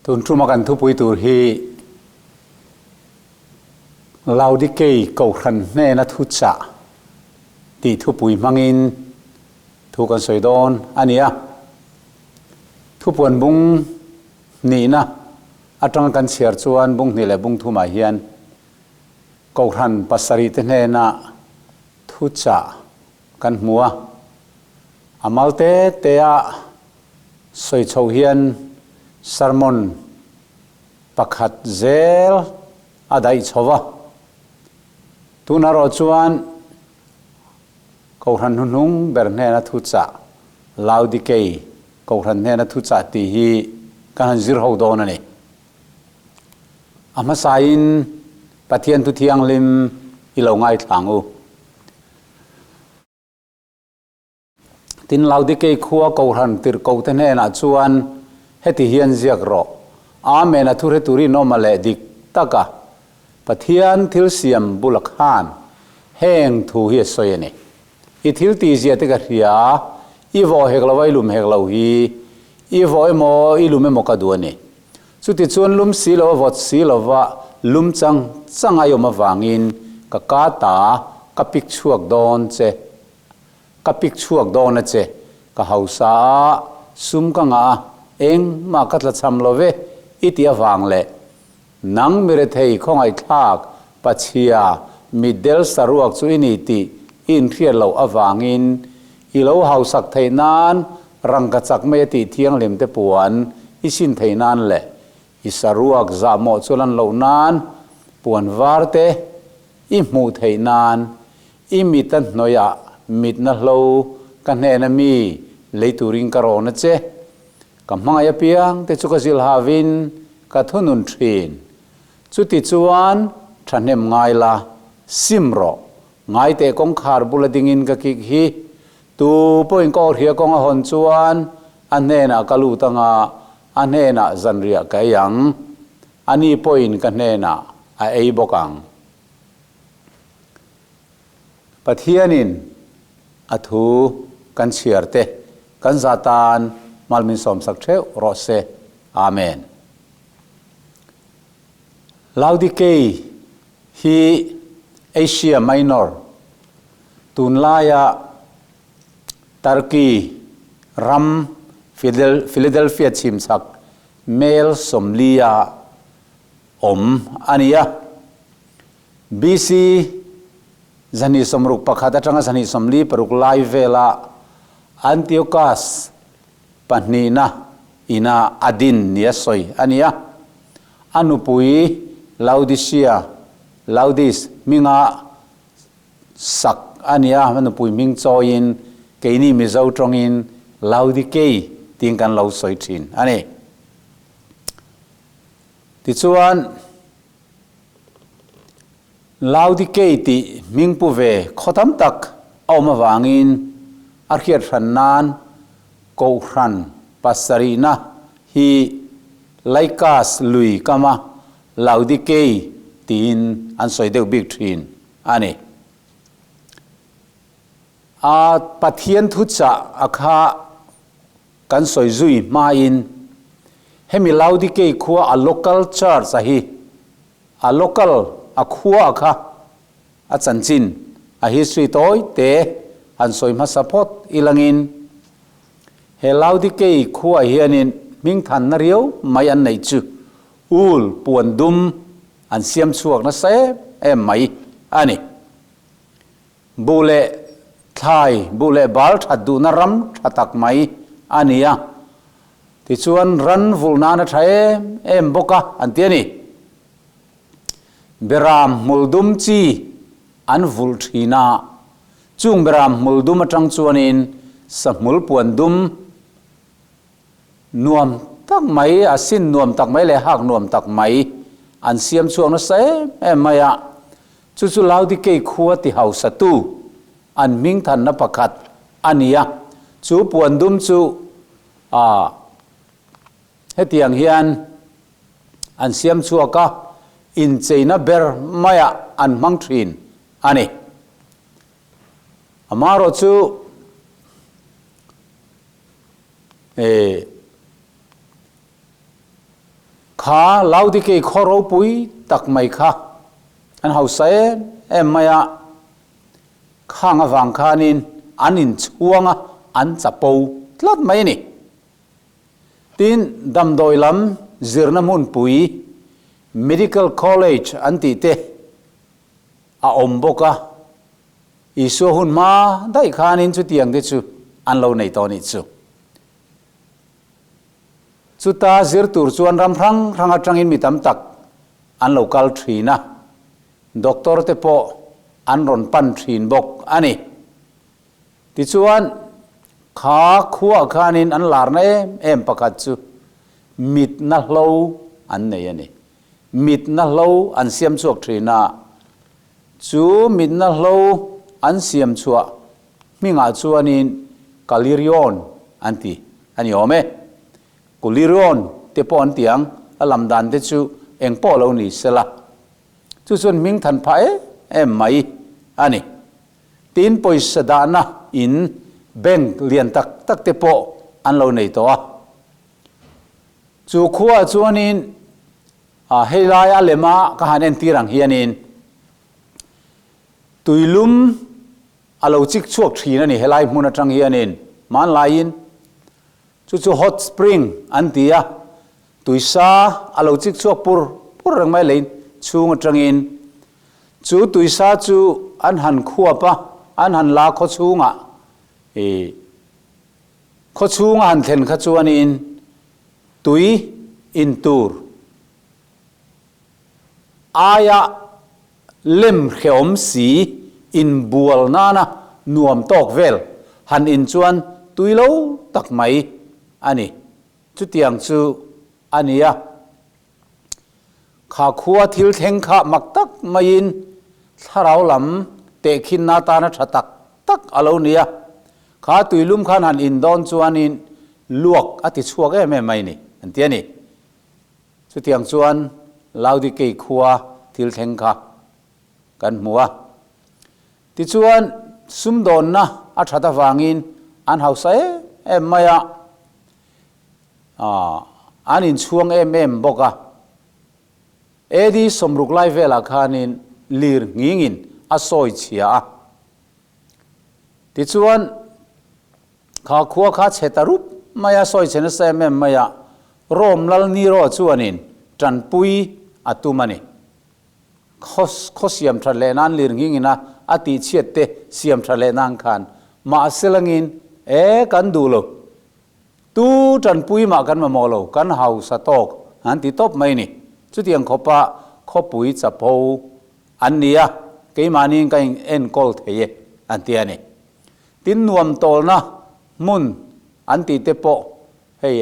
Tun tuma kan thupui tur hi Laodikei Kohhran hnena thuchah tih thupui hmangin thu kan sawi dawn a ni a. Thupuan bung hnihna atanga kan chhiar chuan bung hnih leh bung thumah hian Kohhran pasarih te hnena thuchah kan hmu a. A mal te te a sawi chho hian sermon pakhat zel a daih chho va. Tun erawh chuan Kohhran hnuhnung ber hnena thuchah, Laodikei Kohhran hnena thuchah tih hi kan han zir ho dawn a ni. A hmasain Pathian Thu Thianghlim i lo ngaithla ang u. Tin, Laodikei khua Kohhran tirhkohte hnenah chuan heti hian ziak rawh, Amen a thurhe turin awm a leh dik tak a, Pathian thil siam bula khan heng thu hi a sawi a ni. I thil tihzia te ka hria, i vawh hek lo a i lum hek lo hi, i vawh emaw i lum emaw ka duh a ni. Chutichuan lum si lo a vawt si lova lum chang chang a i awm avangin ka ka ta ka pik chhuak dawn che. Ka pik chhuak dawn a che, ka hausa a, sum ka ngah a, engmah ka tlachham lo ve i tih avang leh nang mirethei khawngaihthlak pachhia mitdel saruak chu i ni tih i inhriat loh avangin i lo hausak theih nan rangka chak mai a tih thianghlim te puan i sin theih nan leh i saruak zahmawh chu lan loh nan puan var te i hmuh theih nan I mit a hnawihah mitna hlo ka hnena mi lei turin ka rawn a che. Ka hmangaih apiang te chu ka zilh havin ka thunun thin. Chuti chuan thahnem ngai la, sim rawh. Ngaiteh kawngkhar bula dingin ka kik hi. Tu pawhin ka awrhia kawng a hawn chuan a hnenah ka lut anga a hnenah zanriah ka ei ang. Ani pawhin ka hnenah a ei bawk ang. Pathianin a thu kan chhiar te kan za tan mal min sawmsak theuh rawh se. Amen. Laodikei hi Asia Minor, tunlaia Turkey ram Philadelphia chhimchhak mel 40 a awm a ni a. BC 261 atanga 246 lai vela Antiochus pahnihna ina a din nia sawi a ni a. A nupui Laodicea, Laodice, hminga sak a ni a, a nupui hming chawiin keini Mizo tawngin Laodikei tiin kan lo sawi thin a ni. Tichuan, Laodikei tih hming pu ve khaw tam tak a awm avangin a hriat hran nan Kohhran pasarihna hi Laikas lui kama Laodikei tiin an sawi deuh bik thin a ni. A Pathian thuchah a kha Kan sawi zui hmain hemi Laodikei khua a local church a hi a local a khua a kha a chanchin a history tawi te han sawi hmasa phawt ilangin he Laodikei khua hianin hmingthanna riau mai an neih chu ul puan dum an siam chhuak nasa em em mai a ni. Buh leh thlai, buh leh bal that duhna ram tha tak mai a ni a, tichuan ran vulh nan a tha em em bawk a, an ti a ni. Beram hmul dum chi an vulh thin a, chung beram hmul dum atang chuanin sahmul puan dum nuam tak mai, a sin nuam tak mai leh hak nuam tak mai an siam chhuak nasa em em mai a. Chu chu Laodikei khua ti hausatu an hmingthanna pakhat a ni a. Chu puan dum chu ah hetiang hian an siam chhuak a, incheina ber maiah an hmang thin a ni. Amaherawh chu eh. Kha Laodikei khaw ropui tak mai kha an hausa em em mai a, khang avang khanin an inchhuang a, an chapo tlat mai a ni. Tin, damdawi lam zirna hmunpui Medical College an tih te a awm bawk a, Isua hun hma daih khanin chutiang te chu an lo nei tawh a nih chu. Chuta zir tur chuan ram hrang hrang atangin mi tam tak an lo kal thin a, doctor te pawh an rawn pan thin bawk a ni. Tichuan, kha khuaah khanin an larna em em pakhat chu mitna hlo an nei a ni. Mitna hlo an siam chhuak thin a, chu mitna hlo an siam chhuah hmingah chuanin Kalirion an ti a ni awm e. Kulirion te pawh an ti ang, a lam dan te chu eng pawh lo ni sela. Chu chuan hming than phah em em mai a ni. Tin pawisa dahna in bank lian tak tak te pawh an lo nei tawh a. Chu khuaah chuanin hei lai a lema ka han entir ang hianin tuilum a lo chik chhuak thin a ni helai hmun atang hianin hmanlaiin chu chu hot spring an ti a, tuisa a lo chik chhuak pur pur reng mai lei chhung atangin chu tuisa chu an han khuap a, an han la khaw chhungah ih khaw chhunga han thlen kha chuanin tui in tur aia lem hrehawm si inbual nana nuam tawk vel han in chuan tui lo tak mai a ni. Chutiang chu a ni a. Kha khua thil thleng kha mak tak maiin thlarau lam tehkhinna atana tha tak tak a lo ni a. Kha tuilum khan han in dawn chuanin luak a ti chhuak em em mai ni, an ti a ni. Chutiang chuan Laodikei khua thil thleng kha kan hmu a. Tichuan, sumdawnna a that avangin an hausa em em mai a, an inchhuang em em bawk a. AD 60 lai velah khanin lir nghingin a sawi chhia a. Tichuan, Kha khua kha chhe ta rup mai a, sawi chhe nasa em em mai a, Rome lal Nero chuanin tanpui a tum a ni. Khaw khaw siam that leh nan lir nghing ina a tih chhiat te siam that leh nan khan mahse langin e kan duh lo, tu tanpui mah kan mamawh lo, kan hausa tawk an ti tawp mai ni. Chutiang khawpa khawpui chapo an ni a, keimahniin ka enkawl thei e an ti a ni. Tin nuam tawlna hmun an tih te pawh hei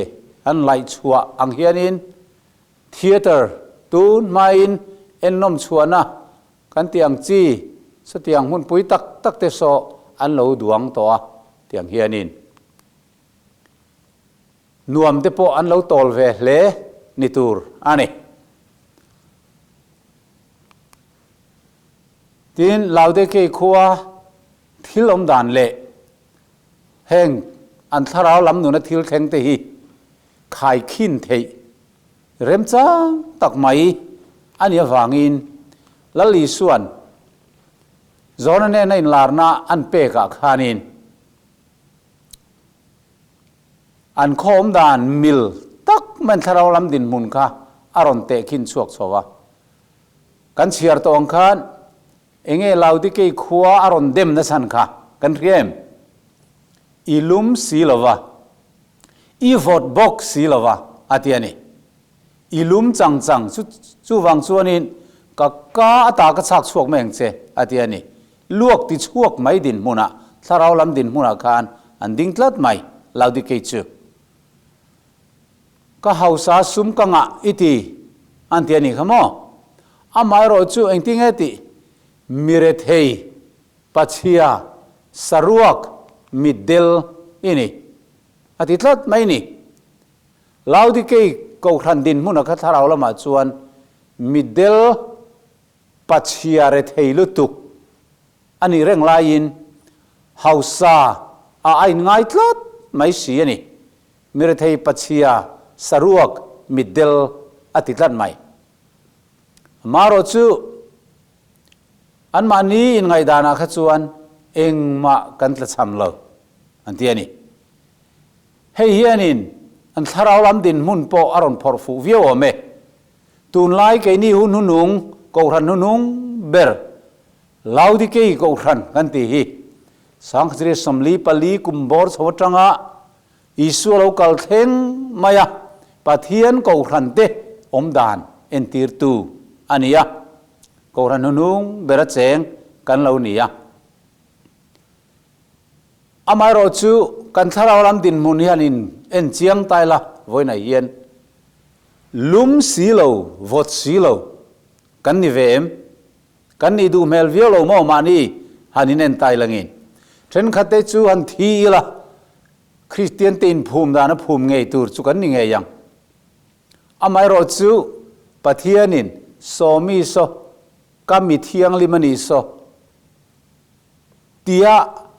an laih chhuah ang hianin theatre tun hmain ennawm chhuahna kan tih ang chi satiang hmunpui tak tak te saw an lo duang tawh a tiang hianin nuam te pawh an lo tawl ve hle ni tur a ni. Tin Laodikei khua Thil awm dan leh heng an thlarau lam nuna thil thleng te hi khaikhin theih remchang tak mai a nih avangin Lal Isua'n Jona nena inlarna an pekah khanin an khaw awm dan mil tak mai an thlarau lam dinhmun kha a rawn tehkhin chhuak chho a. Kan chhiar tawh ang khan Enge Laodikei khua a rawn dem na chhan kha kan hria em? I lum si lova, i vawt bawk si lova a ti a ni. I lum chang chang chu chuvang chuanin ka ka ata ka chhak chhuak mai ang che a ti a ni. Luak ti chhuak mai dinhmunah, thlarau lam dinhmunah khan an ding tlat mai Laodikei chu. Ka hausa sum ka ngah i ti an ti a nih kha maw? Amaherawh chu engtin nge tih? Mirethei, pachhia, saruak, mitdel i ni a ti tlat mai ni. Laodikei Kohhran dinhmuna kha thlarau lamah chuan mitdel, pachhia rethei lutuk a nih reng laiin hausa a a inngai tlat mai si a ni. Mirethei pachhia saruak mitdel a ti tlat mai. Amaherawhchu, anmahni inngaihdanah kha chuan engmah kan tlachham lo an ti a ni. Hei hianin an thlarau lam dinhmun pawh a rawn phawrh fuh viau awm e. Tunlai keini hun hunung, Kohhran hunung ber Laodikei Kohhran kan tih hi Sangkhatri 44 kum bawr chho atanga Isua lo kal thleng mai a, Pathian Kohhran te awm dan entirtu a ni a, Kohhran hunung ber a cheng kan lo ni a. Amaherawh chu kan thlarau lam dinhmun hian in en chiang tai la vawiinah hian lum si lo, vawt si lo kan ni ve em? Kan nih duh hmel viau lo maw mahni han in en tai langin. Thenkhat te chu han thi ila Kristian te in phum dan a phum ngei tur chu kan ni ngei ang. Amaherawh chu Pathianin Sawmi saw ka mi thianghlim a nih saw tia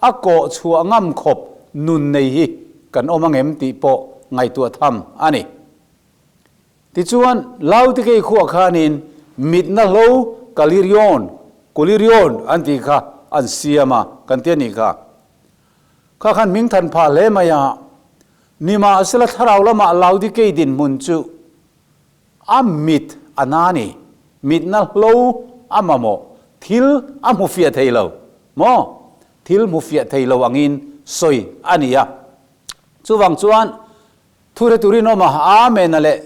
a kawh chhuah ngam khawp nun nei hi kan awm angem tih pawh ngaihtuah tham a ni. Tichuan, Laodikei khuah khanin mitna hlo Kalirion, Kulirion, an tih kha an siam a, kan ti a nih kha. Kha khan hming than phah hle mai a, nimahsela thlarau lamah Laodikei dinhmun chu a mit a na ni, mitna hlo a mamawh, thil a hmu fiah thei lo maw? Thil hmu fiah thei lo angin sawi a ni a. Chuvang chuan Thurhe turinawma Amen a leh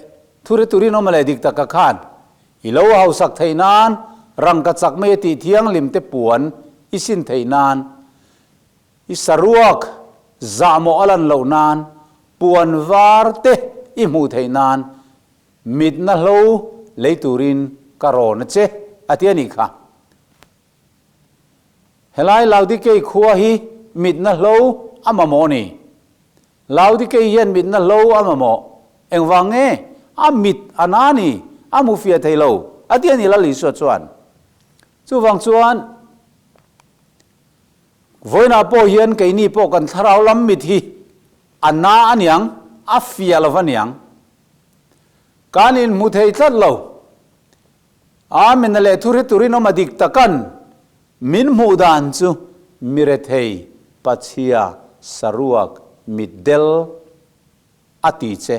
Thurhe turinawma leh dik taka khan i lo hausak theih nan rangka chak mai a tih thianghlim te puan i sin theih nan i saruak zahmawh a lan loh nan puan var te i hmuh theih nan mitna hlo lei turin ka rawn a che a ti a nih kha. Helai Laodikei khua hi mitna hlo a mamawh a ni. Laodikei hian mitna hlo a mamawh. Engvang nge? A mit a na ni, a hmu fiah thei lo, a ti a ni Lal Isua chuan. Chuvang chuan vawiinah pawh hian keini pawh kan thlarau lam mit hi a na a niang, a fiah lo va niang. Kan inhmu thei tlat lo. Amen a leh thu hre turin awm a dik takan min hmuh dan chu mirethei pachhia saruak mitdel a ti che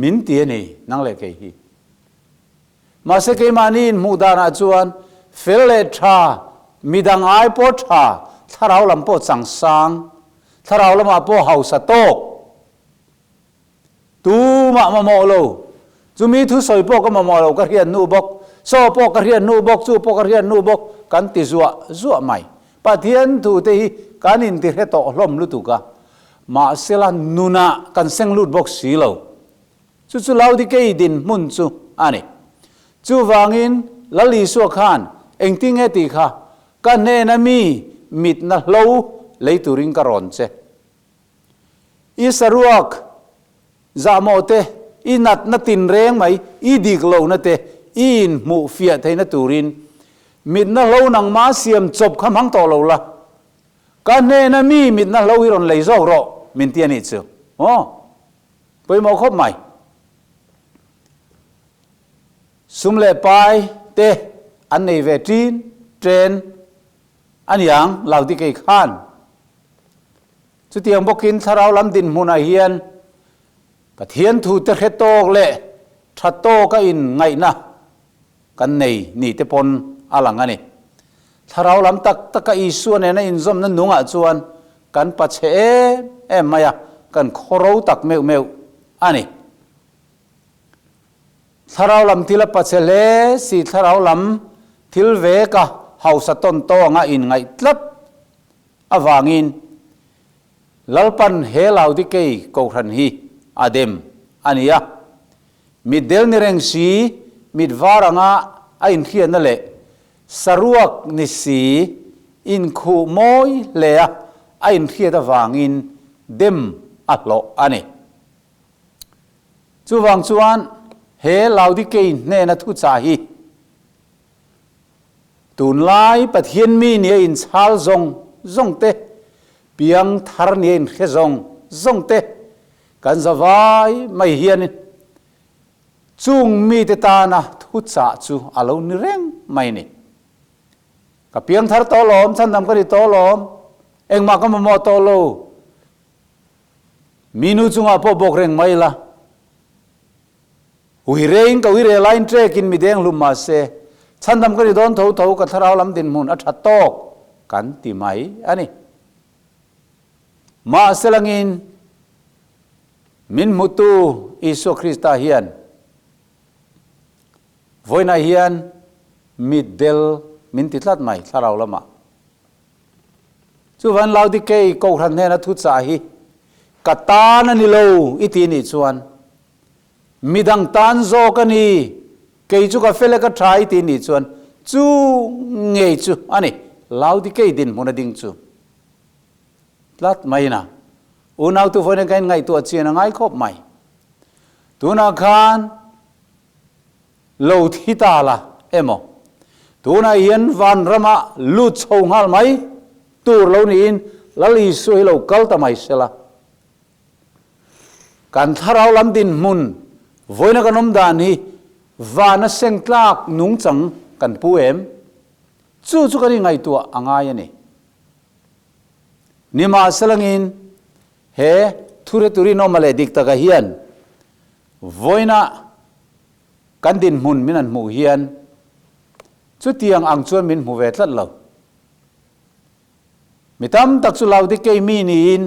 min ti a ni nang leh kei hi. Mahse keimahni inhmuh danah chuan fel leh tha midang ai pawh tha thlarau lam pawh changsang thlarau lamah pawh hausa tawk Tumah mamawh lo. Chumi thusawi pawh ka mamawh lo, ka hriat hnu bawk. Saw pawh ka hriat hnu bawk, chu pawh ka hriat hnu bawk, kan ti zuah zuah mai. Pathian thu te hi kan inti hre tawh hlawm lutuk a, mahsela nunah kan seng lut bawk si lo. Chu chu Laodikei dinhmun chu a ni. Chuvangin Lal Isua khan engtinge tih kha, Ka hnena mi mitna hlo lei turin ka rawn che. I saruak zahmawh te, i natna tinreng mai, i dik lohna te, i inhmuh fiah theihna turin mitna hlo nangmah siam chawp kha hmang tawh lo la. Ka hnena mi mitna hlo hi rawn lei zawk rawh min ti a nih chu. Aw, pawimawh khawp mai. Sum leh pai te an nei ve ṭin ṭen a niang Laodikei khan. Chutiang bawkin thlarau lam dinhmunah hian Pathian thute hre tawk leh tha tawka inngaihna kan nei ni te pawn a lang a ni. Thlarau lam tak taka Isua nena inzawmna nungah chuan kan pachhe em em mai a, kan khawro tak meuh meuh a ni. Thlarau lam thil a pachhe hle si, thlarau lam thil veka hausa tawn tawnga inngaih tlat avangin Lalpan he Laodikei Kohhran hi a dem a ni a. Mitdel ni reng si, mit var anga a inhriatna leh saruak ni si inkhuh mawi hle a a inhriat avangin dem a hlawh a ni. Chuvang chuan he Laodikei hnena thuchah hi Tunlai Pathian mi nia inchhal zawng zawng te, piang thar nia inhre zawng zawng te kan zavai mai hian Chung mite tana thuchah chu a lo ni reng mai ni. Ka piangthar tawh lawm, chhandam ka ni tawh lawm, engmah ka mamawh tawh lo. Mi nu chungah pawh bawk reng mai la. Ui rein ka ui re laiin trekin mi deng hlum mah se, chhandam ka ni dawn tho tho, ka thlarau lam dinhmun a tha tawk kan ti mai a ni. Mahse langin min hmutu Isua Krista hian vawiinah hian mitdel min ti tlat mai thlarau lamah. Chuvan Laodikei Kohhran hnena thuchah hi ka tan a ni lo i ti nih chuan midang tan zawk a ni, kei chu ka fel e ka tha i ti nih chuan chu ngei chu a ni Laodikei dinhmun a ding chu tlat mai na. Unautu vawiin ka inngaihtuah chian a ngai khawp mai. Tunah khan Lo thi ta la emaw? Tunah hian vanramah lut chho nghal mai tur lo niin Lal Isua hi lo kal ta mai sela. Kan thlarau lam dinhmun vawiina kan awm dan hi vana seng tlak nungchang kan pu em? Chu chu kan inngaihtuah a ngai a ni. Nimahselangin he thureturinawma leh dik taka hian vawiina Kan dinhmun min an hmuh hian chutiang ang chuan min hmu ve tlat lo. Mi tam tak chu Laodikei mi niin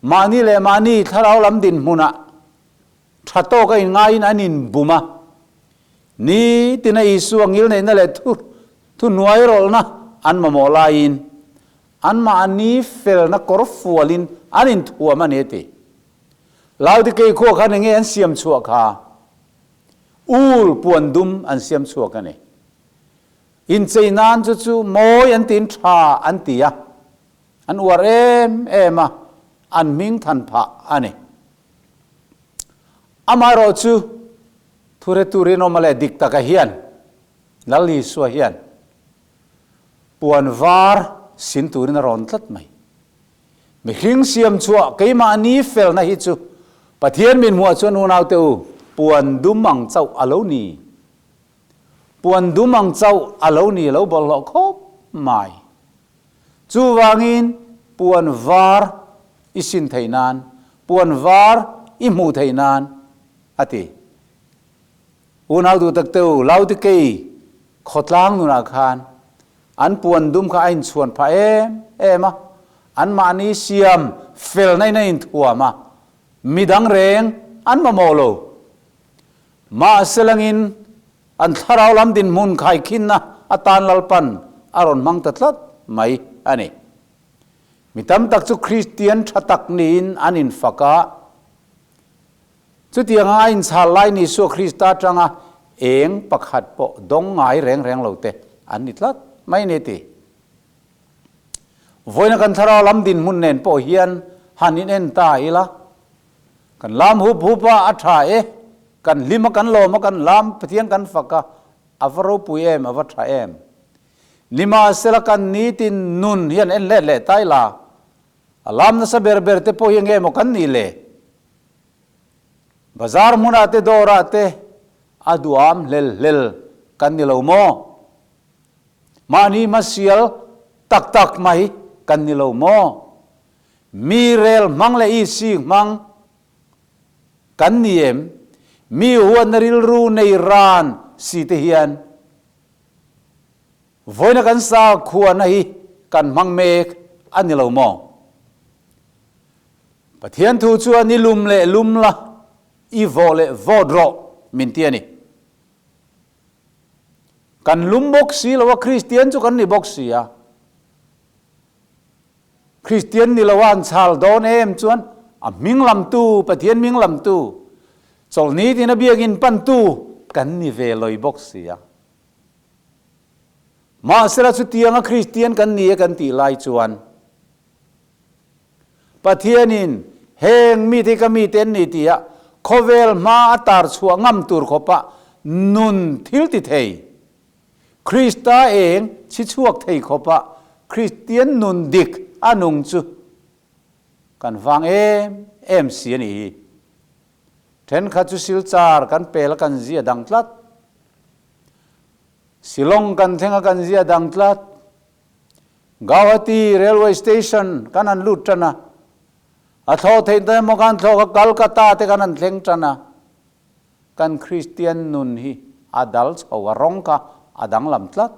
mahni leh mahni thlarau lam dinhmunah tha tawka inngaiin an inbum a. Nitina Isua ngilneihna leh thu thuhnuairawlhna an mamawh laiin anmahni felna kawr fualin an inthuam a ni a ti. Laodikei khua khan enge an siam chhuah kha? Ul puan dum an siam chhuak a ni. Inchei nan chu chu mawi an tiin tha an ti a, an uar em em a, an hming than phah a ni. Amaherawh chu thuretu rinawma leh dik taka hian Lal Isua hian puan var sin turin a rawn tlat mai. Mihring siam chhuah keimahni felna hi chu Pathian min hmuah chuan unaute u, puan dum ang chauh a lo ni. Puan dum ang chauh a lo ni lo bawlhhlawh khawp mai. Chuvangin puan var i sin theih nan, puan var i hmuh theih nan, a ti. Unau duh takte u, Laodikei khawtlang nunah khan An puan dum kha a inchhuan phah em em a, anmahni siam felna in a inthuam a, midang reng an mamawh lo. Mahse langin an thlarau lam dinhmun khaikhinna atan Lalpan a rawn hmang ta tlat mai a ni. Mi tam tak chu Kristian tha tak niin an infak a, Chutianga a inchhal lai ni Isua Krista atanga eng pakhat pawh dawng ngai reng reng lo te an ni tlat mai ni ti. Vawiina kan thlarau lam dinhmun nen pawh hian han in en ta ila, kan lam hup hup a, a tha e, kan hlim a, kan lawm a, kan lam Pathian kan fak a, a va ropui em, a va tha em. Nimahsela kan nitin nun hian en let leh ta ila, a lam nasa ber ber te pawh hi enge maw kan nih le? Bazar hmunah te dawrah te a duam hlel hlel kan ni lo maw? Mahni hmasial tak tak mai kan ni lo maw? Mi rel hmang leh isi hmang kan ni em? Mi huatna rilru nei ran si te hian vawiina kan sakhuana hi kan hmang mek a ni lo maw? Pathian thu chuan i lum leh lum la, i vawh leh vawt rawh min ti a ni. Kan lum bawk si lo a, Kristian chu kan ni bawk si a. Kristian ni lo a an chhal dawn em chuan a hming lamtu, Pathian hming lamtu, chawlhni tina biakinn pantu kan ni ve loi bawk si a. Mahsela chutianga Kristian kan ni e kan tih lai chuan Pathianin heng mite hi ka mite an ni tia khawvel hma a tar chhuah ngam tur khawpa nun thil ti thei, Krista eng chhi chhuak thei khawpa Kristian nun dik a nung chu kan vang em em si a nih hi. Thenkhat chu Silchar kan pel a kan zia dang tlat. Shillong kan thleng a kan zia dang tlat. Gauhati Railway Station kan han lut tan a, a thlawh theih ta emaw kan thlawh kha Calcutta te kan han thleng tan a, kan Kristian nun hi a dal chho a rawng kha a danglam tlat.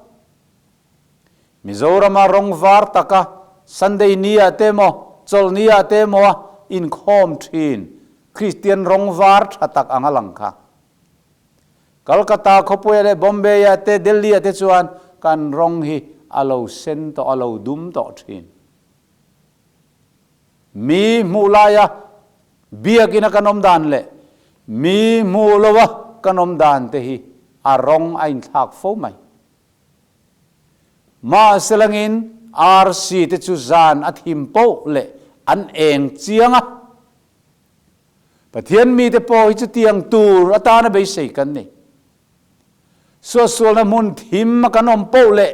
Mizorama rawng var taka Sunday ni ah te emaw Chawlhni ah te emaw a inkhawm thin Kristian rawng var tha tak anga lang kha. Calcutta khawpuia leh Bombay ah te Delhi ah te chuan kan rawng hi a lo sen tawh a lo dum tawh thin. Mi hmuh laia biakina kan awm dan leh mi hmuh loa kan awm dan te hi a rawng a inthlak fo mai. Mahse langin arsi te chu zan a thim poh leh an eng chiang a. Pathian mite pawh hi chutiang tur atana beisei kan ni. Suahsualna hmun thim a kan awm poh leh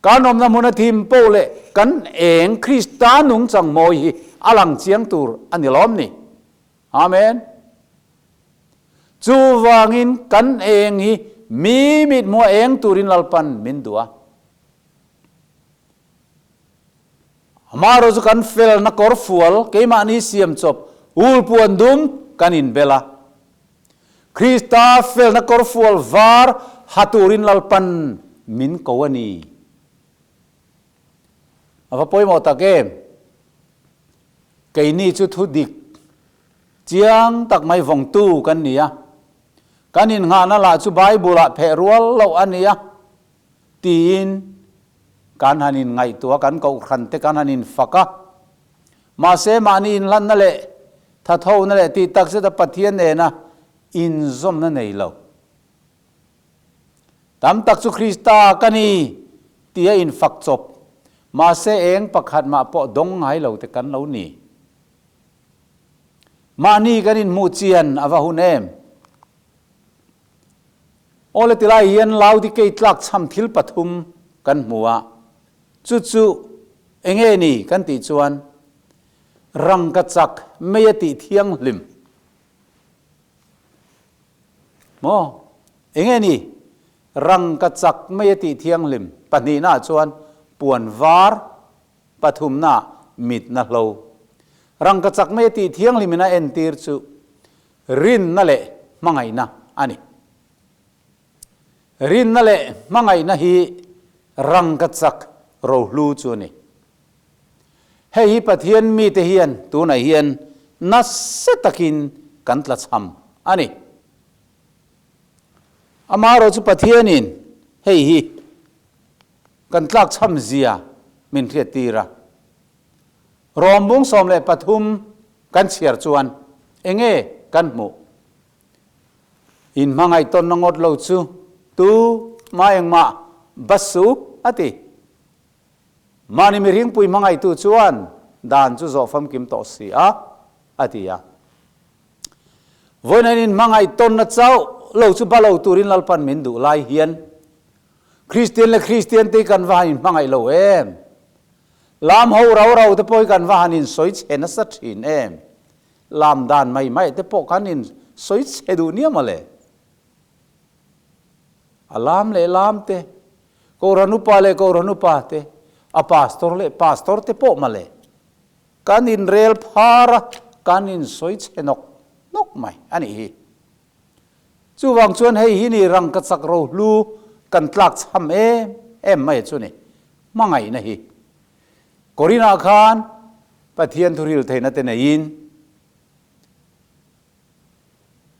kan awmna hmun a thim poh leh kan eng Krista nungchang mawi hi a lang chiang tur a ni lawm ni. Amen. Chuvangin kan eng hi mi mithmuh a eng turin Lalpan min duh a. Amaherawh chu kan felna kawrfual keimahni siam chawp ul puan dum kan inbel a. Krista felna kawrfual var ha turin Lalpan min ko a ni. A va pawimawh tak em? Keini chu thu dik chiang tak mai vawngtu kan ni a. Kan innghahna lah chu Bible-ah pheh rual loh a ni a. Tiin kan han inngaihtuah a, kan kohhran te kan han infak a. Mahse, mahni inhlanna leh thathona leh tih takzeta Pathian nena inzawmna nei lo. Tam tak chu Krista ka ni tia infak chawp, mahse eng pakhat mah pawh dawng ngai lo te kan lo ni. Mahni kan inhmuh chian a va hun em? Awle tilai hian Laodikei tlakchham thil pathum kan hmu a, chu chu enge ni kan tih chuan rangkachak mei a tih thianghlim maw? Enge ni rangkachak mei a tih thianghlim pahnihna ah chuan puan var pathumna ah mitna hlo. Rangkachak mei a tih thianghlim in a entir chu Rinna leh hmangaihna a ni. Rinna leh hmangaihna hi rangkachak rohlu chu a ni. Hei hi Pathian mite hian tunah hian nasa takin kan tlachham a ni. Amaherawh chu Pathianin hei hi kan tlakchham zia min hriattir a. Rawmbung 13 kan chhiar chuan enge kan hmuh? Inhmangaih tawnna ngawt lo chu tu mah engmah bus su a ti. Mahni mihringpui hmangaihtu chuan dan chu zawh famkim tawh si a, a ti a. Vawiin inhmangaih tawnna chauh lo chu ba lo turin Lalpan min duh lai hian Kristian leh Kristian te hi kan va han inhmangaih lo em? Lam ho rau rau te pawh hi kan va han in sawi chhe nasa thin em? Lam dan mai mai te pawh kan in sawi chhe duh nia mawle. A lam leh lam te, Kohhran upa leh Kohhran upa te, a pastor leh pastor te pawh mawle. Kan in rel phar a, kan in sawi chhe nawk nawk mai a nih hi. Chuvang chuan hei hi ni rangkachak rohlu kan tlak chham em em mai chu ni. Hmangaihna hi Korinah khan Pathian thuril theihna te neiin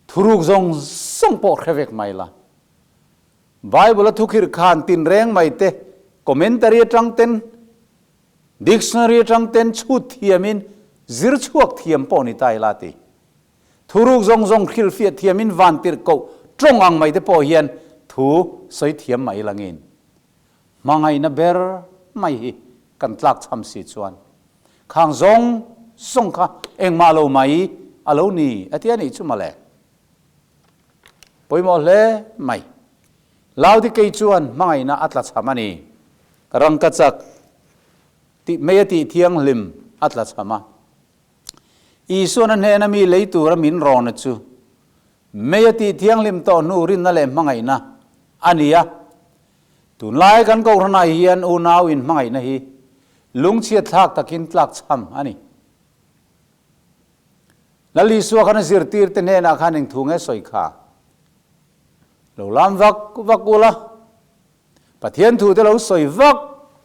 thuruk zawng zawng pawh hre vek mai la. Bible a thukhirh khan tinreng mai te commentary atang ten dictionary atang ten chhut thiamin zir chhuak thiam pawh ni ta ila ti. Thuruk zawng zawng hrilhfiah thiamin vantirh koh tawng ang mai te pawh hian thu sawi thiam mai langin Hmangaihna ber mai hi kan tlakchham si chuan khang zawng zawng kha engmah lo mai a lo ni a ti a nih chu mawle. Pawimawh hle mai. Laodikei chuan hmangaihna a tlachham a ni. Rangkachak tih mei a tih thianghlim a tlachham a. Isuan a hnena mi lei tura min rawna chu. Mei a tih thianghlim tawh hnu rinna leh hmangaihna a ni a. Tunlai kan Kohhranah hian unau inhmangaihna hi lungchhiat thlak takin tlak chham a ni. Lal Isua khan a zirtirte hnenah khan eng thu nge sawi kha? Lo lam vak vak ula, Pathian thute lo sawi vak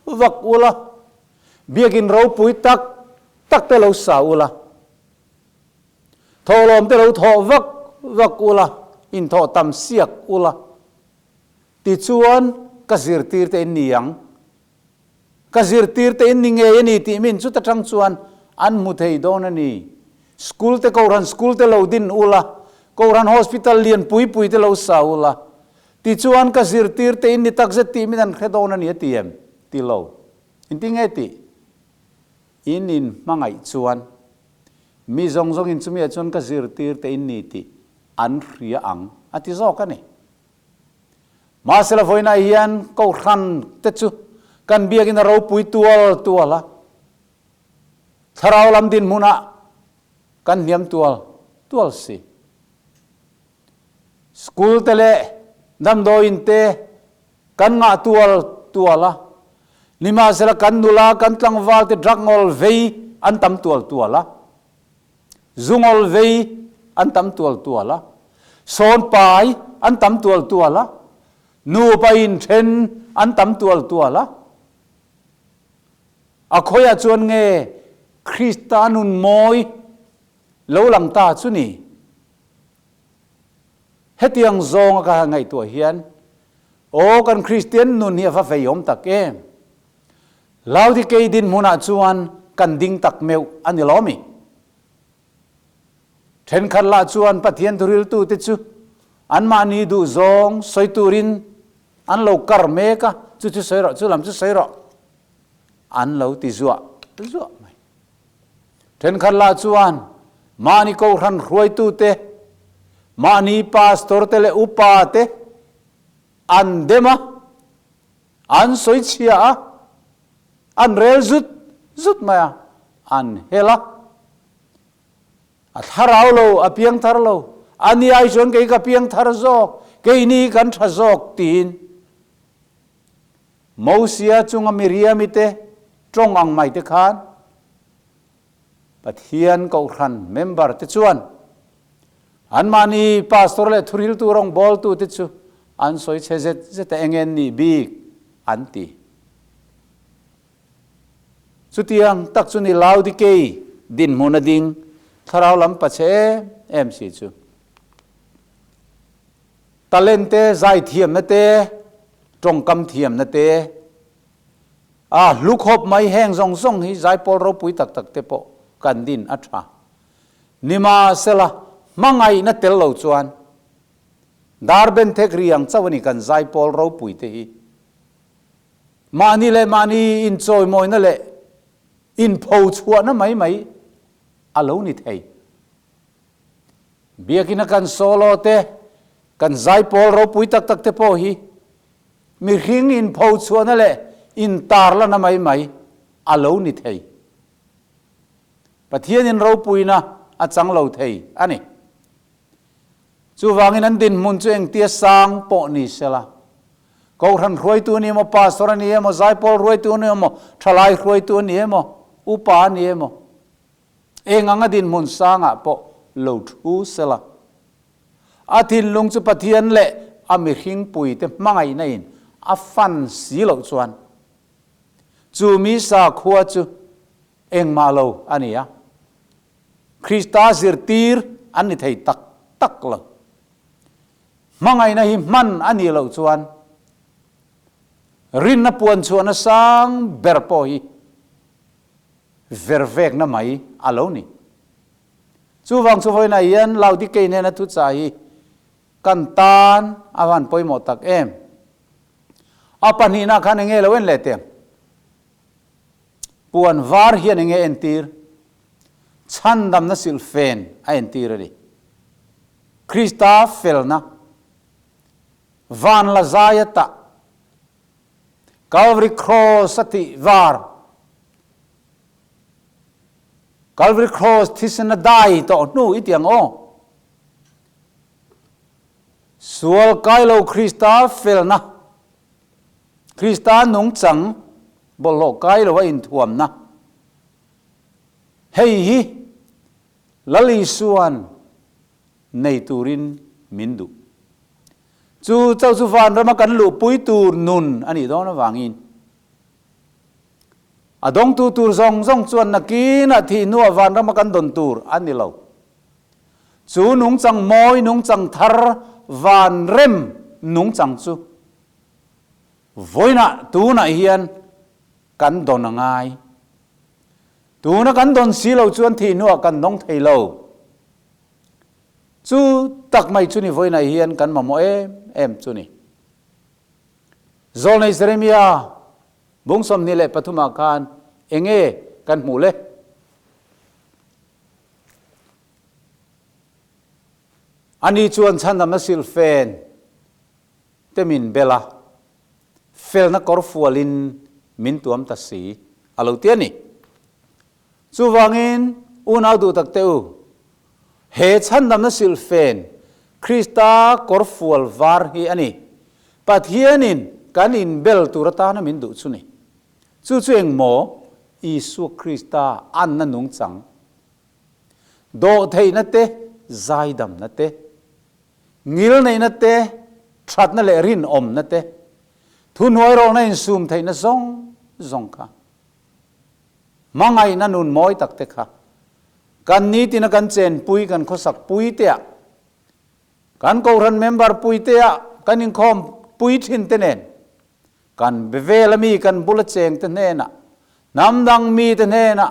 vak ula, biakin ropui tak tak te lo sa ula, thawhlawm te lo thawh vak vak ula, inthawh tam siak ula, tichuan ka zirtirte in ni ang. Ka zirtirte in ni ngei a ni tih min chuta tang chuan an hmu thei dawn a ni. School te Kohhran school te lo din ula, Kohhran hospital lian pui pui te lo sa ula, tichuan ka zirtirte in ni takzet tih min an hre dawn a ni a ti em? Ti lo. Inti nge tih? In in hmangaih chuan mi zawng zawng in chumi ah chuan ka zirtirte in ni tih an hria ang a ti zawk a ni. Mahsela vawiinah hian Kohhran te chu kan biakin a ropui tual tual a, thlarau lam dinhmunah kan hniam tual tual si. School te leh damdawiin te kan ngah tual tual a, nimahsela kan nula kan tlangval te drug ngawl vei an tam tual tual a. Zungawl vei an tam tual tual a, sawn pai an tam tual tual a, nupa inthen an tam tual tual a. A khawiah chuan nge Krista nun mawi lo lang ta chu ni? Hetiang zawnga ka han ngaihtuah hian, aw kan Kristian nun hi a va veiawm tak em! Laodikei dinhmunah chuan kan ding tak meuh a ni lo mi? Thenkhat lah chuan Pathian thuriltute chu anmahni duhzawng sawi turin an lo kar mek a, chu chu sawi rawh, chu lam chu sawi rawh an lo ti zuah zuah mai. Thenkhat lah chuan mahni kohhran hruaitute, mahni pastor te leh upa te an dem a, An sawi chhia a, an rel zut zut mai a, an hel a. A thlarau lo, a piang thar lo. A ni ai chuan kei ka piang thar zawk, keini kan tha zawk tiin Mosia chunga Miriami te tawng ang mai te khan Pathian Kohhran member te chuan anmahni pastor leh thuriltu rawngbawltu te chu an sawi chhe zet zet a eng en nih bik an ti. Chutiang tak chu ni Laodikei dinhmun a ding thlarau lam pa chhe em em si chu. Talent te, zaithiamna te, tawngkam thiamna te, A hlu khawp mai, heng zawng zawng hi zaipawl ropui tak tak te pawh kan din a tha. Nimahsela, hmangaihna tel lo chuan dar ben thek ri ang chauh a ni kan zaipawl ropui te hi. Mahni leh mahni inchawimawina leh inpho chhuahna mai mai a lo ni thei. Biakina kan solo te, kan zaipawl ropui tak tak te pawh hi Mihring inpho chhuahna leh intarlana mai mai a lo ni thei. Pathianin ropuina a chang lo thei a ni. Chuvangin an dinhmun chu engtia sang pawh ni sela, Kohhran hruaitu a ni emaw, Pastor a ni emaw, Zaipawl hruaitu a ni emaw, Thalai hruaitu a ni emaw, Upa a ni emaw, eng anga dinhmun sangah pawh lo thu sela. A thinlung chu Pathian leh a mihringpuite hmangaihna in a fan si loh chuan chu mi sakhua chu engmah lo a ni a, Krista zirtir an ni thei tak tak lo. Hmangaihna hi hman a nih loh chuan rinna puan chhuahna sang ber pawh hi vervekna mai a lo ni. Chuvang chu vawiinah hian Laodikei nena thuchah hi kan tan a van pawimawh tak em? A pahnihna khan enge lo en leh teh ang? Puan var hian enge entir? Chhandamna silhfen a entir a ni. Krista felna, van la zai a tah, Calvary Cross a tih var, Calvary Cross thisen a dai tawh hnu i ti ang aw. Sual kai lo Krista felna, Krista nungchang bawlhhlawh kai lo a inthuamna. Hei hi Lal Isua'n nei turin min duh. Chu chauh chu vanrama kan luhpui tur nun a nih dawn avangin a dawngtu tur zawng zawng chuan nakinah thih hnuah vanrama kan dawn tur a ni lo. Chu nungchang mawi, nungchang thar, vanrem nungchang chu vawiinah tunah hian kan dawn a ngai. Tuna kan dawn si lo chuan thih hnuah kan dawng thei lo. Chu tak mai chu ni vawiinah hian kan mamawh em em chu ni. Zawlnei Jeremia bung 23 ah khan enge kan hmuh le? Ani chuan chhandamna silhfen te min bel a, felna kawr fualin min tuam ta si a lo ti a ni. Chuvangin, unau duh tak teh u, he chhandamna silhfen Krista kawr fual var hi a ni. Pathianin kan inbel tur atana min duh chu ni. Chu chu eng maw? Isua Krista anna nungchang, dawhtheihna te, zaidamna te, ngilneihna te, thatna leh rinawmna te, thuhnuairawlna insum theihna zawng zawng kha, hmangaihna nun mawi tak te kha kan nitina kan chenpui, kan khawsak pui te ah, kan kohhran member pui te ah, kan inkhawm pui thin te nen Kan be vel a mi kan bula cheng te hnenah, hnam dang mi te hnenah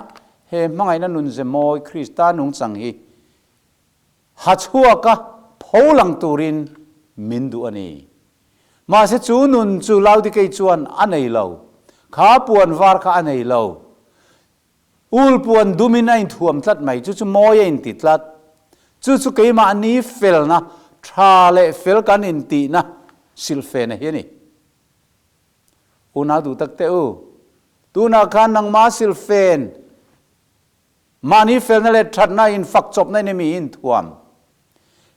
he hmangaihna nunze mawi Krista nungchang hi ha chhuaka pho lang turin min duh a ni. Mahse chu nun chu Laodikei chuan a nei lo, kha puan var kha a nei lo. Ul puan dumin a inthuam tlat mai, chu chu mawi a inti tlat. Chu chu keimahni felna, tha leh fel kan intihna silhfena hi a ni. Unau duh tak teh u, tunah khan nangmah silhfen, mahni felna leh thatna infak chawpna in emi inthuam?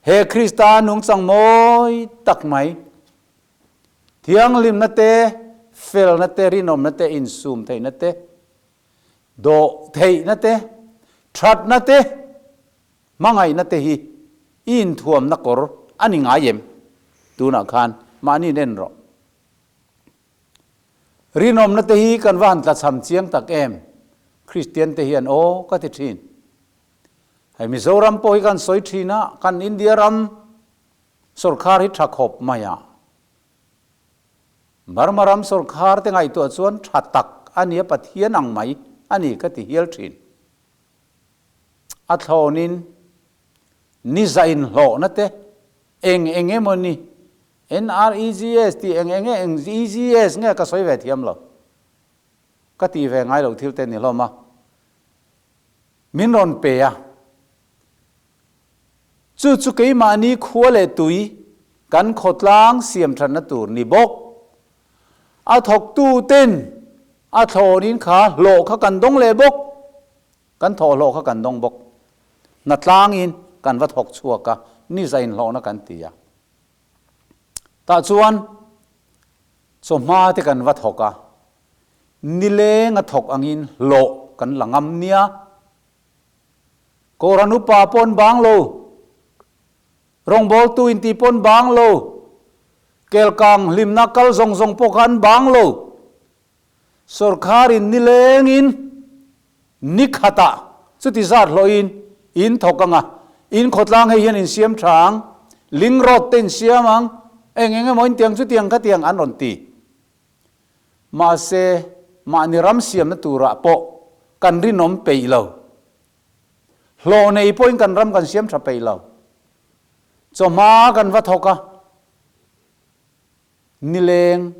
He Krista nungchang mawi tak mai, thianghlimna te, felna te, rinawmna te, insum theihna te, Dawh theihna te, thatna te, hmangaihna te hi i inthuamna kawr a ni ngai em? Tunah khan mahni in en rawh. Rinawmna te hi kan va han tlachham chiang tak em? Kristian te hian aw ka ti thin. Hei Mizoram pawh hi kan sawi thin a, kan India ram sawrkhar hi tha khawp mai a. Burma ram sawrkhar te ngaihtuah chuan tha tak a nia Pathian ang mai a ni ka ti hial thin. A thlawnin ni za inhlawhna te eng eng emaw ni NREGS tih eng eng eng EGS nge ka sawi ve thiam lo. Ka tih ve ngai loh thil te ni hlawm a. Min rawn pe a. Chu chu keimahni khua leh tui kan khawtlang siamthatna tur ni bawk. A thawktuten a thlawnin kha hlawh kha kan dawng leh bawk. Kan thawhhlawh kha kan dawng bawk. Hnatlangin kan va thawk chhuak a, ni zain hlawhna kan ti a. Tah chuan chawhma te kan va thawk a, nileng a thawk angin hlawh kan la ngam nia. Kohhran upa pawn bang lo, rawngbawltu inti pawn bang lo, kelkang hlimna kal zawng zawng pawh kha an bang lo. Sawrkharin nilengin ni khatah chuti zat hlawhin in thawk ang a, in khawtlang hei hian in siam tha ang, ling road te in siam ang, eng eng emaw in tiang chutiang khatiang an rawn ti. Mahse, mahni ram siamna turah pawh kan rinawm peih lo. Hlawh nei pawhin kan ram kan siam tha peih lo. Chawhma kan va thawk a, nileng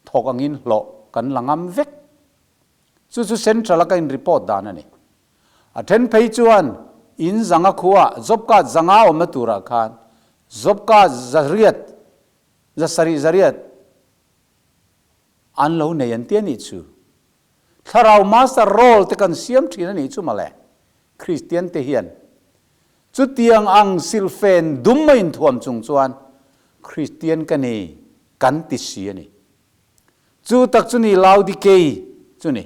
thawk angin hlawh kan la ngam vek. Chu chu Central a ka in report dan a ni. A then phei chuan in zanga khuaa job card zanga awmna turah khan job card zariat, zasarih zariat, An lo nei an ti a nih chu. Thlarau master role te kan siam thin a nih chu mawle. Kristian te hian chutiang ang silhfen dum a inthuam chung chuan. Kristian ka ni kan ti si a ni. Chu tak chu ni Laodikei chu ni.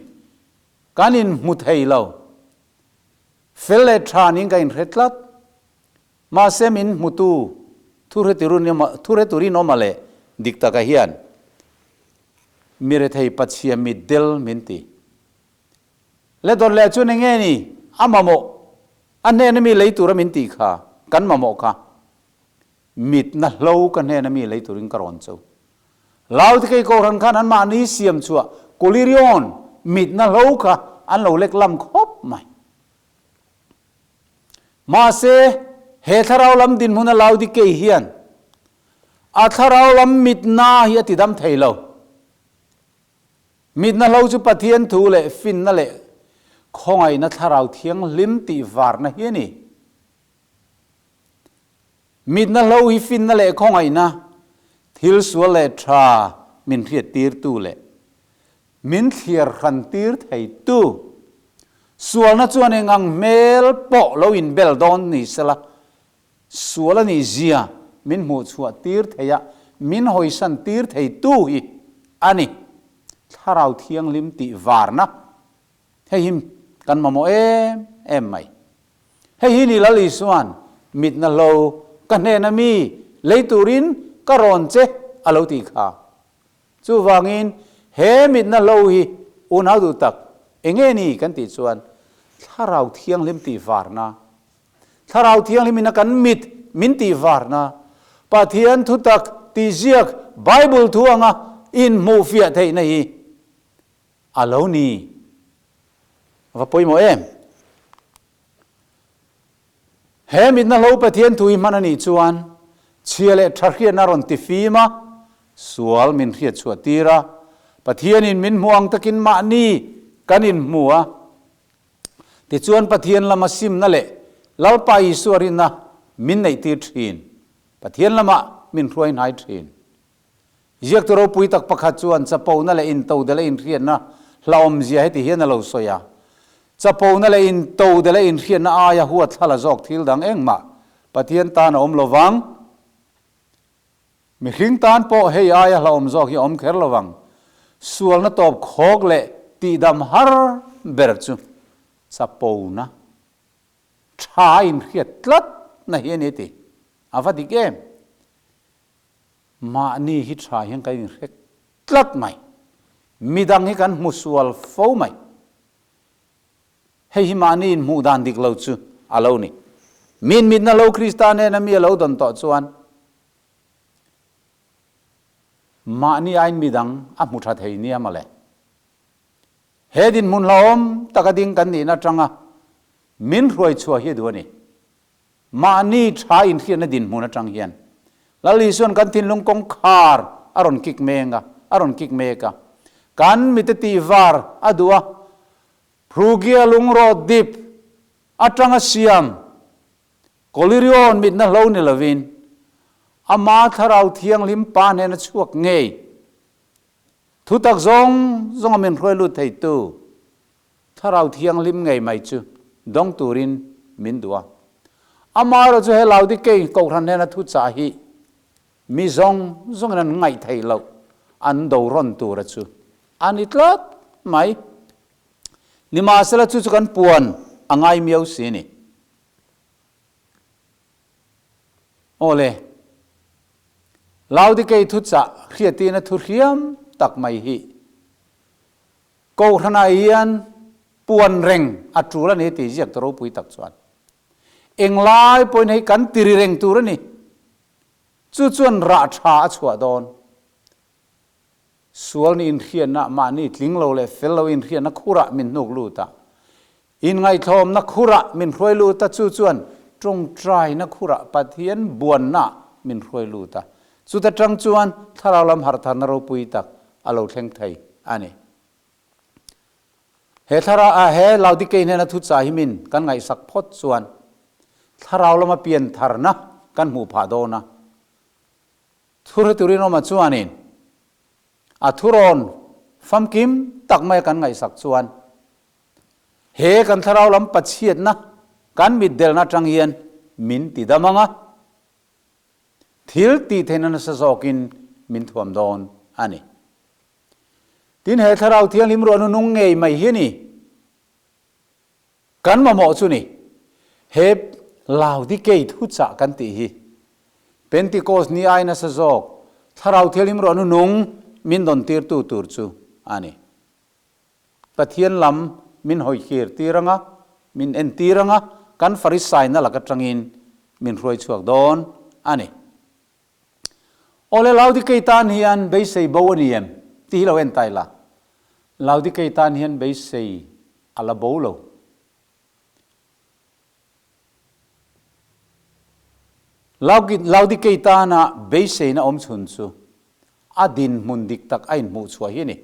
Kan inhmu thei lo. Fel leh tha niin ka inhre tlat. Mahse min hmutu thuhreturinawma leh dik taka hian mi rethei Pachhia mitdel min ti. Le dawt leh chuan enge ni a mamawh a hnena mi lei tura min tih kha kan mamawh kha mitna hlo ka hnena mi lei turin ka rawn cho. Laodikei Kohhran khan anmahni siam chhuah Kolirion mitna hlo kha an lo lek lam khawp mai. Mahse, he thlarau lam dinhmuna Laodikei hian a thlarau lam mitna hi a tidam thei lo. Mitna hlo chu Pathian thu leh finna leh khawngaihna thlarau thianghlim tih varna hi a ni. Mitna hlo hi finna leh khawngaihna, thil sual leh tha min hriattirtu leh min thliar hrantir theitu, sualna chuan eng ang hmel pawh lo inbel dawn ni sela, Sual a nih zia min hmuh chhuah tir thei a, min hawisan tir theitu hi a ni. Thlarau Thianghlim tih varna hei hi kan mamawh em em mai. Hei hi ni Lal Isua'n mitna hlo ka hnena mi lei turin ka rawn che a lo tih kha. Chuvangin he mitna hlo hi unau duh tak enge ni kan tih chuan Thlarau Thianghlim tih varna Thlarau Thianghlim in a kan mit min tih varna, Pathian thutak tih ziak Bible thu anga inhmuhfiah theihna hi a lo ni. A va pawimawh em? He mitna hlo Pathian thu hi hman a nih chuan chhia leh tha hriatna rawn ti fim a, sual min hriat chhuah tir a, Pathianin min hmuh ang takin mahni kan inhmu a, Tichuan Pathian lama simna leh Lalpa Isua rinna min neihtir thin. Pathian lamah min hruai hnai thin. Ziaktu ropui tak pakhat chuan chapona leh intodela inhriatna hlauhawmzia heti hian a lo sawi a, Chapona leh intodela inhriatna aia huatthlala zawk thil dang engmah Pathian tan a awm lo vang. Mihring tan pawh hei aia hlauhawm zawk hi a awm kher lo vang. Sualna tawp khawk leh tihdam har ber chu chapona tha a inhriat tlat na hi a ni ti. A va dik em? Mahni hi tha hian kan inhre tlat mai. Midang hi kan hmu sual fo mai. Hei hi mahni inhmuh dan dik lo chu a lo ni. Min mitna lo Krista hnena mi a lo dawn tawh chuan mahni aiin midang a hmu tha thei nia mawle. He dinhmun hlauhawm taka ding kan nihna atanga min hruai chhuah hi a duh a ni. Mahni tha inhriatna dinhmun atang hian Lal Isua'n kan thinlung kawngkhar a rawn kik meng a, a rawn kik mek a. Kan mite tihvar a duh a, Phrugia lungrawt dip atanga siam Kolirion mitna hlo ni lovin ama Thlarau Thianghlim Pa hnena chhuak ngei thutak zawng zawnga min hruai lut theitu Thlarau Thianghlim ngei mai chu dawng turin min duh a. Amaherawh chu he Laodikei Kohhran hnena thuchah hi mi zawng zawngin an ngaih theih loh an do rawn tura chu a ni tlat mai. Nimahsela chu chu kan puan a ngai miau si a ni. Aw le, Laodikei thuchah hriatina thu hriam tak mai hi Kohhranah hian puan reng a tul a ni tih ziak ta ropui tak chuan englai pawhin hei kan tiri reng tur a ni. Chu chuan rah tha a chhuah dawn. Sual nih inhriatna, mahni tling lo leh fel lo inhriatna khurah min hnuk lut a. Inngaihtlawmna khurah min hruai lut a, chu chuan tawngtaina khurah Pathian buanna min hruai lut a. Chuta tang chuan thlarau lam harhtharna ropui tak a lo thleng thei a ni. He thlarau a he Laodikei hnena thuchah hi min kan ngaihsak phawt chuan thlarau lama piantharna kan hmuh phah dawn a. Thurheturin awma chuanin a thurawn famkim tak maia kan ngaihsak chuan he kan thlarau lam pachhiatna kan mitdelna atang hian min ti dam ang a. Thil tih theihna nasa zawkin min thuam dawn a ni. Tin, he Thlarau Thianghlim ruahnu nung ngei mai hi a ni. Kan mamawh chu ni. He Laodikei thuchah kan tih hi Pentikos ni ai nasa zawk Thlarau Thianghlim ruahnu nung min dawn tirtu tur chu a ni. Pathian lam min hawikir tir anga, min entir anga, kan Farisaina lak atangin min hruai chhuak dawn a ni. Awle Laodikei tan hian beisei bo a ni em? Tih hi lo en ta ila. Laodikei tan hian beisei a la bo lo. Laodikei tana beiseina awm chhun chu a dinhmun dik tak a inhmuh chhuah hi a ni.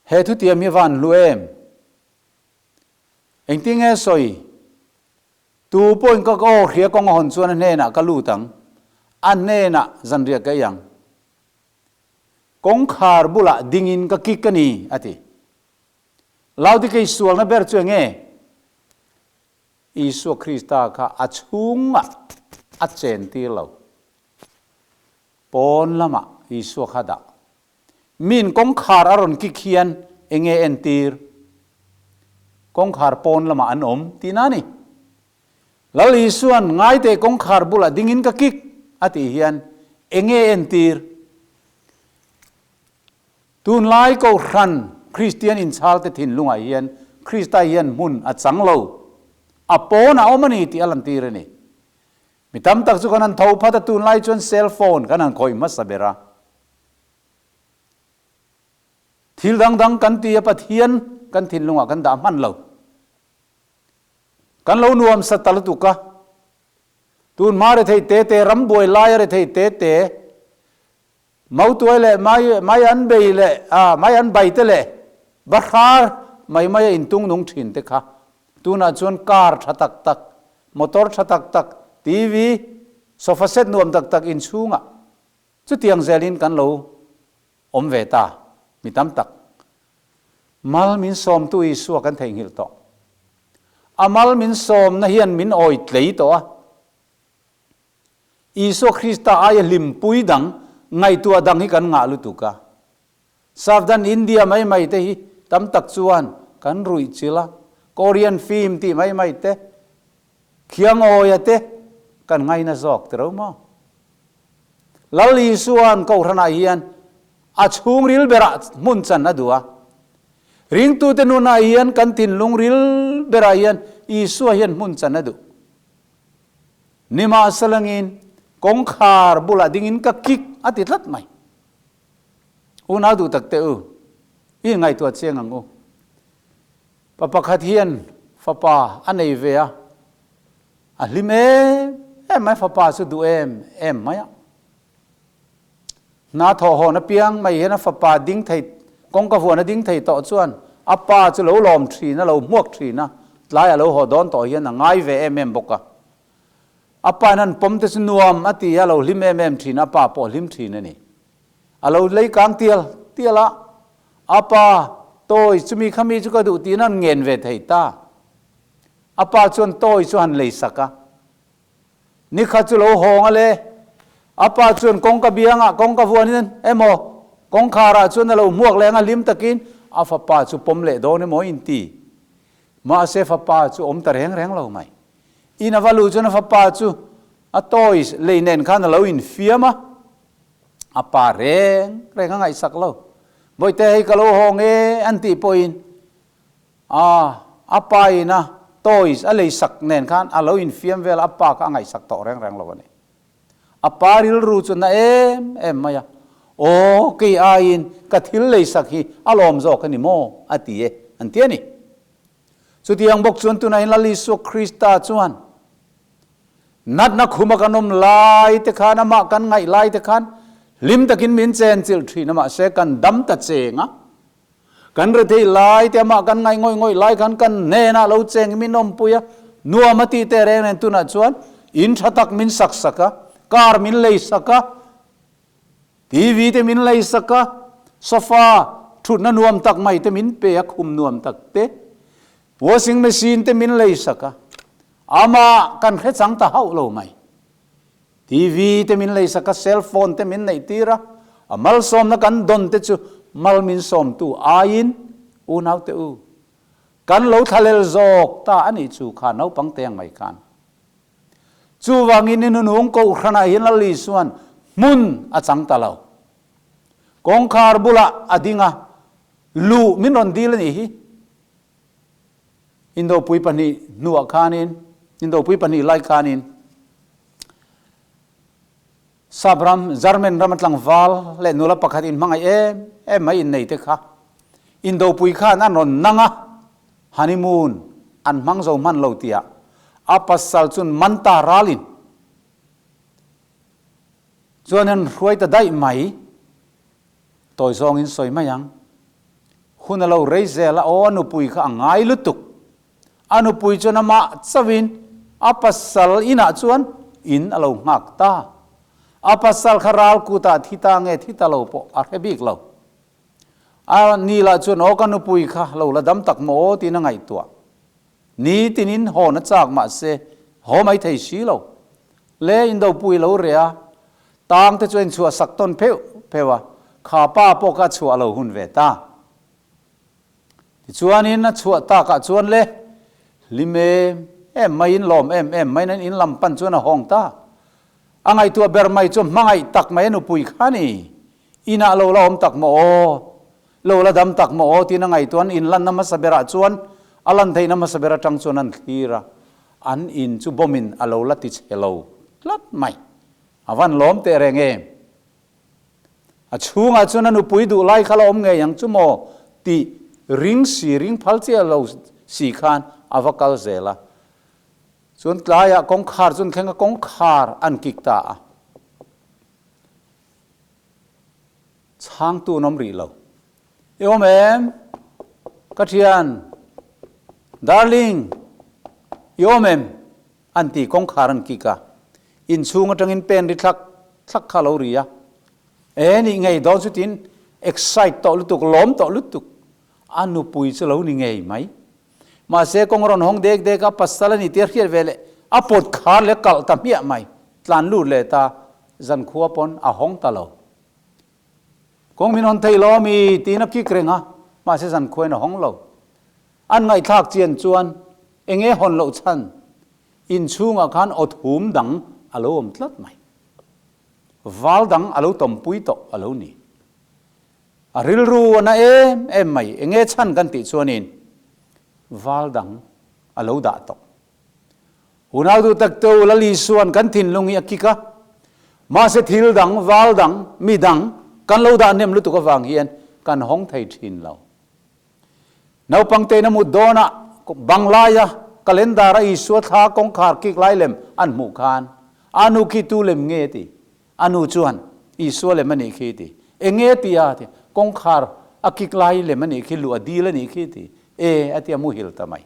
He thutiam hi van hlu em? Engtinge sawi? Tu pawhin ka aw hria kawng a hawn chuan a hnenah ka lut ang, a hnenah zanriah ka ei ang. Kawngkhar bulah dingin ka kik a ni, a ti. Laodikei sualna ber chu enge? Isua Krista kha a chhungah a chentir lo. Pawn lamah Isua kha dah. Min kawngkhar a rawn kik hian enge entir? Kawngkhar pawn lamah an awm tihna a ni. Lal Isua'n ngaiteh kawngkhar bulah dingin ka kik a tih hian enge entir? Tunlai Kohhran Kristian inchhalte thinlungah hian Krista hian hmun a chang lo, a pawn a awm a ni tih a lantir a ni. Mi tam tak chu kan han tho phat a, tunlai chuan cell phone kan han khawih hmasa ber a. Thil dang dang kan ti a, Pathian kan thinlungah kan dah hman lo. Kan lo nuam sa ta lutuk a. Tun hma rethei te te, ram buai laia rethei te te, mautuai leh mai mai an bei leh ah mai an bai te leh bahrar mai mai a intung nung thin te kha tunah chuan car tha tak tak, motor tha tak tak, TV, sofa set nuam tak tak inchhungah Chutiang zelin kan lo awm ve ta, mi tam tak. Mal min sawmtu Isua kan theihnghilh tawh. A mal min sawmna hian min awi tlei tawh a. Isua Krista aia hlimpui dang, ngaihtuah dang hi kan ngah lutuk a. Savdhan India mai mai te hi tam tak chuan kan ruih chilh a, Korean film tih mai mai te, Khiangawia te kan ngaina zawk ti ro maw? Lal Isua'n Kohhranah hian a chhungril berah hmun chan a duh a. Ringtute nunah hian kan thinlung ril berah hian Isua hian hmun chan a duh. Nimahselangin kawngkhar bulah dingin ka kik a ti tlat mai. Unau duh tak teh u, i ngaihtuah chiang ang u. Pa pakhat hian fapa a nei ve a, a hlim em em mai, fapa chu duh em em mai a. Hna thawh hawn apiang mai hian a fapa ding thei, kawngka vuan a ding thei tawh chuan a pa chu lo lawm thin a, lo hmuak thin a, tlai a lo haw dawn tawh hian a ngai ve em em bawk a. A pa in an pawm te chu nuam a ti a, lo hlim em em thin a, a pa pawh hlim thin a ni. A lo lei kang tial tial a, a pa toy chumi khami chu ka duh tiin an ngen ve thei ta. A pa chuan toy chu han lei sak a. Nikhat chu lo hawng a le. A pa chuan kawngka biangah kawngka vuanin emaw kawngkharah chuan a lo hmuak leh anga hlim takin a fapa chu pawm leh dawn emaw a inti. Mahse fapa chu awm ta reng reng lo mai. In a va luh chuan a fapa chu a toys lei nen khan a lo infiam a, a pa reng reng a ngaihsak lo. Bawihte hei ka lo hawng e an tih pawhin a a pa in a toys a lei sak nen khan a lo infiam vel a, a pa kha a ngaihsak tawh reng reng lo a ni. A pa rilru chu na em em mai a, Aw kei aiin ka thil lei sak hi a lawm zawk a ni maw? a ti e an ti a ni. Chutiang bawk chuan tunah hian Lal Isua Krista chuan natna khuma kan awm lai te khan, amah kan ngaih lai te khan hlim takin min chenchilh thin a, mahse kan dam ta cheng a. Kan rethei lai te amah kan ngaih ngawih ngawih lai khan kan hnenah lo cheng min awmpui a, nuam a tih teh reng nen tunah chuan in tha tak min sak sak a, car min lei sak a, TV te min lei sak a, sofa thutna nuam tak mai te min pe a, khum nuam tak te, washing machine te min lei sak a, amah kan hre chang ta hauh lo mai. TV te min leisak a, cell phone te min neih tir a, a malsawmna kan dawn te chu mal min sawmtu aiin unau te u, kan lo thlalel zawk ta a nih chu kha naupang te ang mai khan. Chuvangin i nunung kohhranah hian Lal Isuan hmun a chang ta lo. Kawngkhar bulah a ding a, luh min rawn dil a nih hi. Indopui pahnih hnuah khanin, Indopui pahnih lai khanin Sap ram, German rama tlangval leh nula pakhat inhmangaih em em mai innei te kha Indopui khan an rawn nang a, honeymoon an hmang zo hman lo tiah a pasal chun man ta ralin chuan an hruai ta daih mai. Tawi zawngin sawi mai ang. Hun a lo rei zel a, aw a nupui kha a ngai lutuk. A nupui chuan amah chauhin a pasal inah chuan in a lo nghak ta. A pasal kha ral kutah thi ta nge thi ta lo pawh a hre bik lo. A ni lah chuan aw ka nupui kha lo la dam tak maw aw tiin a ngaihtuah. Ni tinin hawn a chak mahse haw mai thei si lo. Le indopui lo reh a, tang te chu a inchhuah sak tawn pheuh pheuh a, kha pa pawh kha a chhuah lo hun ve ta. Tichuanin a chhuah takah chuan le hlim em em maiin lawm em em maiin an in lam pan chuan a hawng ta. A ngaihtuah ber mai chu hmangaih tak mai a nupui kha ni. Inah lo la awm tak maw aw? Lo la dam tak maw aw? Tiin a ngaihtuah an inlanna hmasa berah chuan a lan theihna hmasa ber atang chuan an thlir a, an in chu bomb in a lo la ti chhe lo tlat mai. A van lawm teh reng em? A chhungah chuan a nupui duh lai kha la awm ngei ang chu maw tih ring si ring phal chiah lo si khan a va kal zel a. Chuan tlaiah kawngkhar chu an thleng a, kawngkhar an kik ta a. Chhangtu an awm rih lo. I awm em? Ka thian, Darling, i awm em? An ti kawngkhar an kik a. Inchhung atangin pen ri thlak thlak kha a lo ri a. E nih ngei dawn chu tiin excite tawh lutuk, lawm tawh lutuk. A nupui chu lo ni ngei mai. Mahse kawng rawn hawng dek dek a, pasal a ni tia hriat ve leh a pawt khar leh kalh ta hmiah mai. Tlan lut leh ta, zankhua pawn a hawng ta lo. Kawng min hawn thei lo ami tiin a kik reng a, mahse zankhuain a hawng lo. An ngaihthlak chian chuan eng nge hawn loh chhan? Inchhungah khan aw thum dang a lo awm tlat mai. Val dang a lo tawmpui tawh a lo ni. A rilru a na em em mai, eng nge chhan kan tih chuanin val dang a lo dah tawh. Unau duh tak te u, Lal Isua'n kan thinlung hi a kik a, mahse thil dang, val dang, mi dang kan lo dah hnem lutuk avang hian kan hawng thei thin lo. Naupang tein a mut dawnah banglaia calendar-a Isua thla kawngkhar kik lai lem an hmuh khan, A nu khi tu lem nge ti? A nu chuan, Isua lem a nih khi ti. Eng nge ti a? ti. Kawngkhar a kik lai lem a nih khi, luh a dil a nih khi ti. E, a ti a muhil ta mai.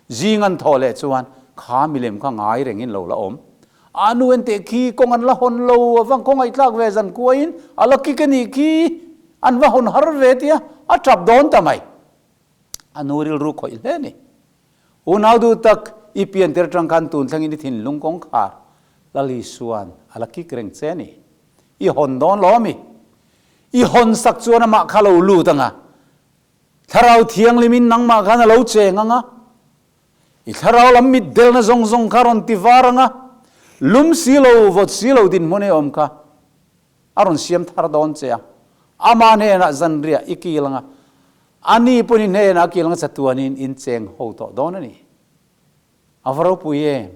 Zing an thawh leh chuan kha milem kha ngai rengin lo la awm. A nu en teh khi kawng an la hawn lo, a va kawng ngaihthlak ve zan kuaiin a la kik a nih khi, an va hawn har ve tia a tap dawn ta mai. A nu rilru khawih hle a ni. Unau duh tak, i pian tir atang khan tun thlengin i thinlung kawngkhar Lal Isua'n a la kik reng che a ni. I hawn dawn lo ami? I hawn sak chuan amah kha lo lut ang a, Thlarau Thianghlimin nangmah khan a lo cheng ang a, i thlarau lam mit delna zawng zawng kha rawn ti var ang a, lum si lo, vawt si lo dinhmun ei awm kha a rawn siam thar dawn che a, ama hnenah zanriah i kil ang a, ani pawhin i hnenah a kil ang a chatuanin in cheng ho tawh dawn a ni. A va ropui em?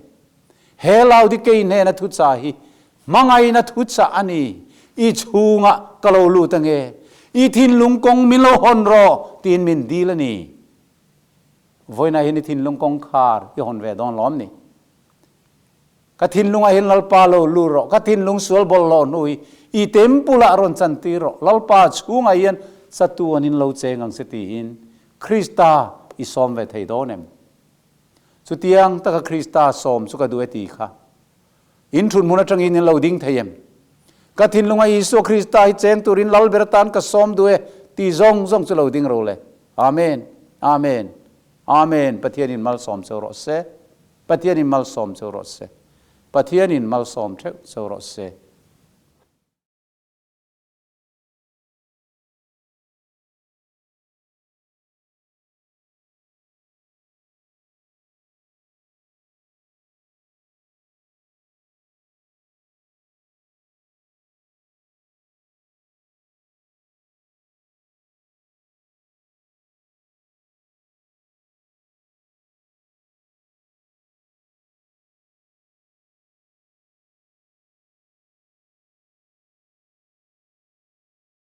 He Laodikei hnena thuchah hi hmangaihna thuchah a ni. I chhungah ka lo lut ange, i thinlung kawng min lo hawn rawh tiin min dil a ni. Vawiinah hian i thinlung kawngkhar i hawn ve dawn lawm ni? Ka thinlungah hian Lalpa lo lut rawh, ka thinlung sual bawlhhlawh hnu hi i temple-ah rawn chantir rawh, Lalpa chhungah hian chatuan in lo cheng ang che tiin Krista i sawm ve thei dawn em? Chutiang taka Krista sawm chu ka duh e ti kha. In thun hmun atangin in lo ding thei em? Ka thinlunga Isua Krista hi cheng turin Lal ber atan ka sawm duh e ti zawng zawng chu lo ding ro le. Amen. Amen. Amen. Pathianin malsawm cheu rawh se. Pathianin malsawm cheu rawh se. Pathianin malsawm theuh cheu rawh se.